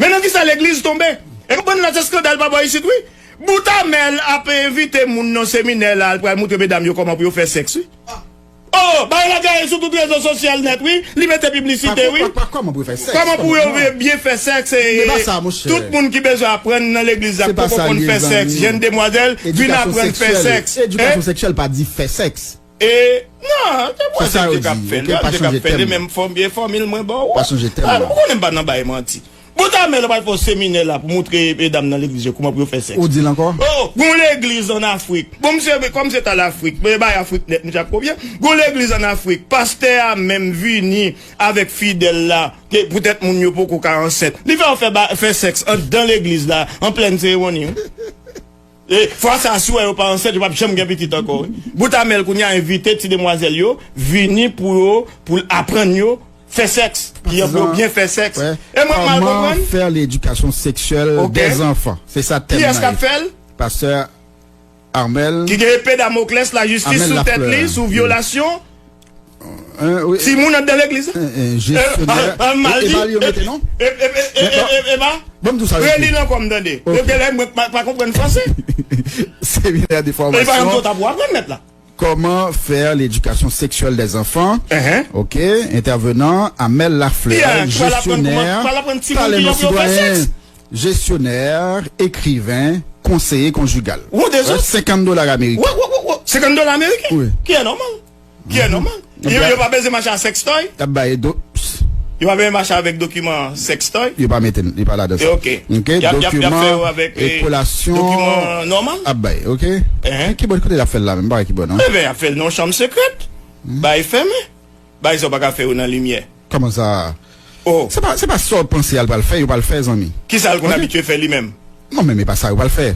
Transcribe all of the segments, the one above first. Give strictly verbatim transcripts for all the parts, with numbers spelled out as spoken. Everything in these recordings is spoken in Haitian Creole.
Men nan kisa legliz tonbe? E konprann lòt eskandal pa bò isit, wi. Bout Amèl ap envite moun nan seminè la, al pral moutre medam yo kòman pou yo fè sèks, wi. Oh, bagay la gaye sou tout rezo sosyal nèt, wi. Li mete piblisite, wi. Pa, pa, pa, kòman pou yo fè sèks? Kòman pou yo byen fè sèks? E, e, tout moun ki bezwen aprann nan legliz la, ki poko konn fè sèks, jèn demwazèl, vin aprann fè sèks. Edikasyon seksyèl pa di fè sèks. E, non, demwazèl te ka ap fè l, yo te ka ap fè l, e menm fòm, e fòmil mwen ba w. Pa chanje tèm nan. Ou konnen m pa nan bay manti. Bout Amèl pral fè yon seminè la pou moutre medam nan legliz yo kouman pou yo fè sèks. Ou di l ankò? Oh, gon legliz ann Afrik. Bon, misye, kòm se ta Lafrik, men bay Afrik nèt, misye ap kopye. Gon legliz ann Afrik, pastè a menm vini avèk fidèl la, ke poutèt moun yo poko ka ansent. Li fè yo fè ba-, fè sèks anndan legliz la, an plèn seremoni, wi. E fwa sa a, si w wè yo pa ansent, yo p ap janm gen pitit ankò, wi. Bout Amèl kounye a envite ti demwazèl yo vini pou yo, pou l aprann yo fè sèks. Ki jan pou yo byen fè sèks. E mwen m mal konprann. Comment faire l'éducation sexuelle des enfants? Se sa tèm nan ye. Kiyès k ap fè l? Pastè Armel. Ki gen epe Damoklès lajistis sou tèt li, sou vyolasyon. Timoun anndan legliz la. Jesyonè. E pa li yo mete non? E pa. Ban m di w sa yo ekri. Reli l ankò m tande. Paske lè mwen pa, pa konprann franse. Séminaire de formation. E pa yon kòb w ap pran nèt la. Comment faire l'éducation sexuelle des enfants? Ok. Intervenant, Amel Lafleur, gestionnaire, talent citoyen, gestionnaire, écrivain, conseiller conjugal. Senkant dola ameriken. Senkant dola ameriken? Wi. Ki è nòmal. Ki è nòmal. Yo, yo pa bezwen mache a sèkstòy? Y ap bay do-, yo pa bezwen mache avèk dokiman sèkstòy? Yo pa mete l, li pa ladan sa. Ok. Dokiman e kolasyon dokiman nòmal? Ap bay, ok. Ki bò, kote y ap fè l la menm? M pa wè ki bò non. Enben, y ap fè l nan yon chanm sekrè. Bay fèmen. Bay sa w pa ka fè yo nan limyè. Kòman sa? Oh. Se pa, se pa sa w panse a l pral fè, yo pral fè, zanmi. Kisa l konn abitye fè li menm? Non, men, men pa sa yo pral fè.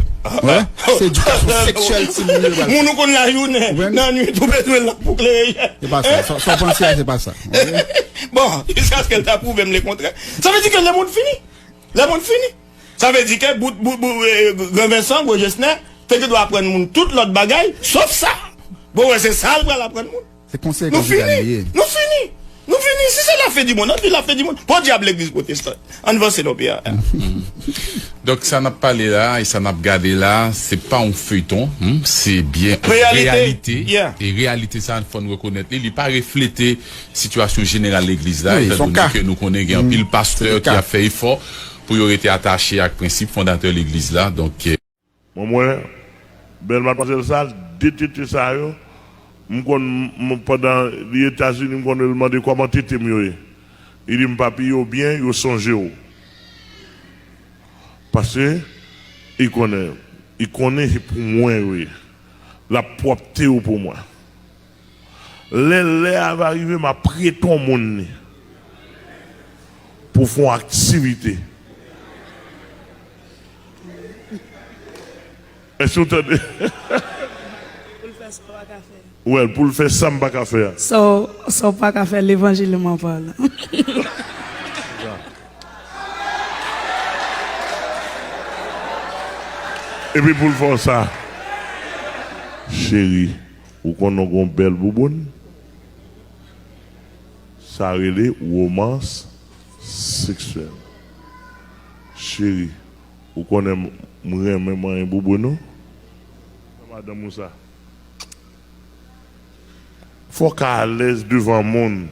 Se edikasyon seksyèl timoun yo pral fè. Moun ou konn lajounen, nan nwit ou bezwen lanp pou klere yè. Se pa sa, sa, sa w panse a, se pa sa. Bon, jiskaske l ta pwouve m lekontrè. Sa vle di ke lemonn fini. Lemonn fini. Sa vle di ke bout, bout, bout, eh, Gran Vensan, Gwo Jesnè, te gen dwa aprann moun tout lòt bagay, sof sa. Bon, wè, se sa l pral aprann moun. Se konseye konjigal li ye. Nou fini. Nou fini. Si se la fin du monde, ann viv la fin du monde. Podyab legliz pwotestan. Ann vanse non, P A. Donk, sa n ap pale la e sa n ap gade la, se pa yon feyton, hmm, se byen yon reyalite. E reyalite sa, fò n rekonèt li, li pa reflete sitiyasyon jeneral legliz la, etan done ke nou konnen gen anpil pastè ki ap fè efò pou yo rete atache ak prensip fondatè legliz la. Donk, eh, Mwen, mwen, bèl madmwazèl sa, de tete sa yo, m konn, m, pandan li Etazini, m konn wè l mande kòman tete m yo ye. Li di m, "Papi, yo byen, yo sonje w." Paske, li konnen, li konnen se pou mwen yo ye. L ap pwòpte yo pou mwen. Lè lè a va rive, m ap prete yon moun li pou fè yon aktivite. Èske w tande? Pou l fè sa w pa ka fè. Well, pou l fè sa m pa ka fè a. Sa w, sa w pa ka fè, levanjilman palan. Epi pou l fè w sa, cheri, ou konnen w gen yon bèl bouboun? Sa rele womans seksyèl. Cheri, ou konnen m, m renmen manyen bouboun ou? Madanm ou sa. Fò w ka alèz devan moun.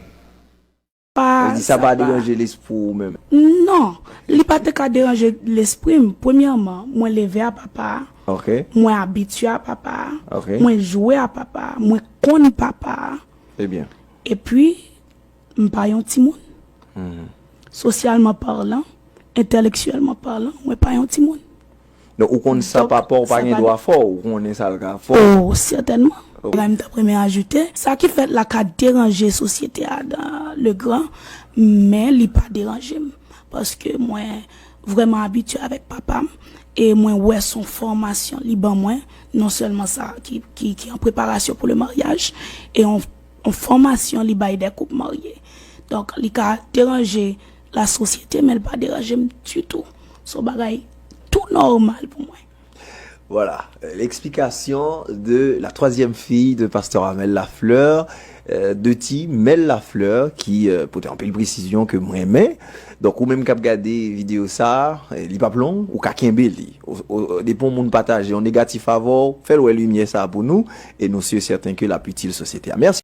Sa vle di sa pa deranje lespri w menm? Non, li pa te ka deranje lespri m. Premyèman, mwen leve a papa a. Ok. Mwen abitye a papa a. Ok. Mwen jwe a papa a. Mwen konn papa a. Ebyen. Epi, m pa yon timoun. Mhm. Sosyalman palan, entèlektyèlman palan, mwen pa yon timoun. Donk, ou konn sa papa w pa gen dwa fè w, ou konnen sa l ka fè w. Oh, sètènman. Ok. Bagay m t ap renmen ajoute, sa ki fèt la ka deranje sosyete a dan le gran, men li pa deranje m. Paske mwen vrèman abitye avèk papa m, e mwen wè se yon fòmasyon li ban mwen, non sèlman sa ki, ki, ki an preparasyon pou le maryaj, e yon, yon fòmasyon li bay de koup marye. Donk, li ka deranje lasosyete, men l pa deranje m ditou. Se yon bagay tou nòmal pou mwen. Voilà, euh, l'explication de la troisième fille de Pasteur Amel Lafleur. euh, de ti Mel Lafleur ki euh, pote anpil presizyon ke m renmen. Donk ou menm k ap gade videyo sa, euh, li p ap long, ou ka kenbe li. O- o- Depi yon moun pataje yon negatif avè w, fè l wè limyè sa pou nou, e nou si e sèten ke l ap itil sosyete a. Mèsi.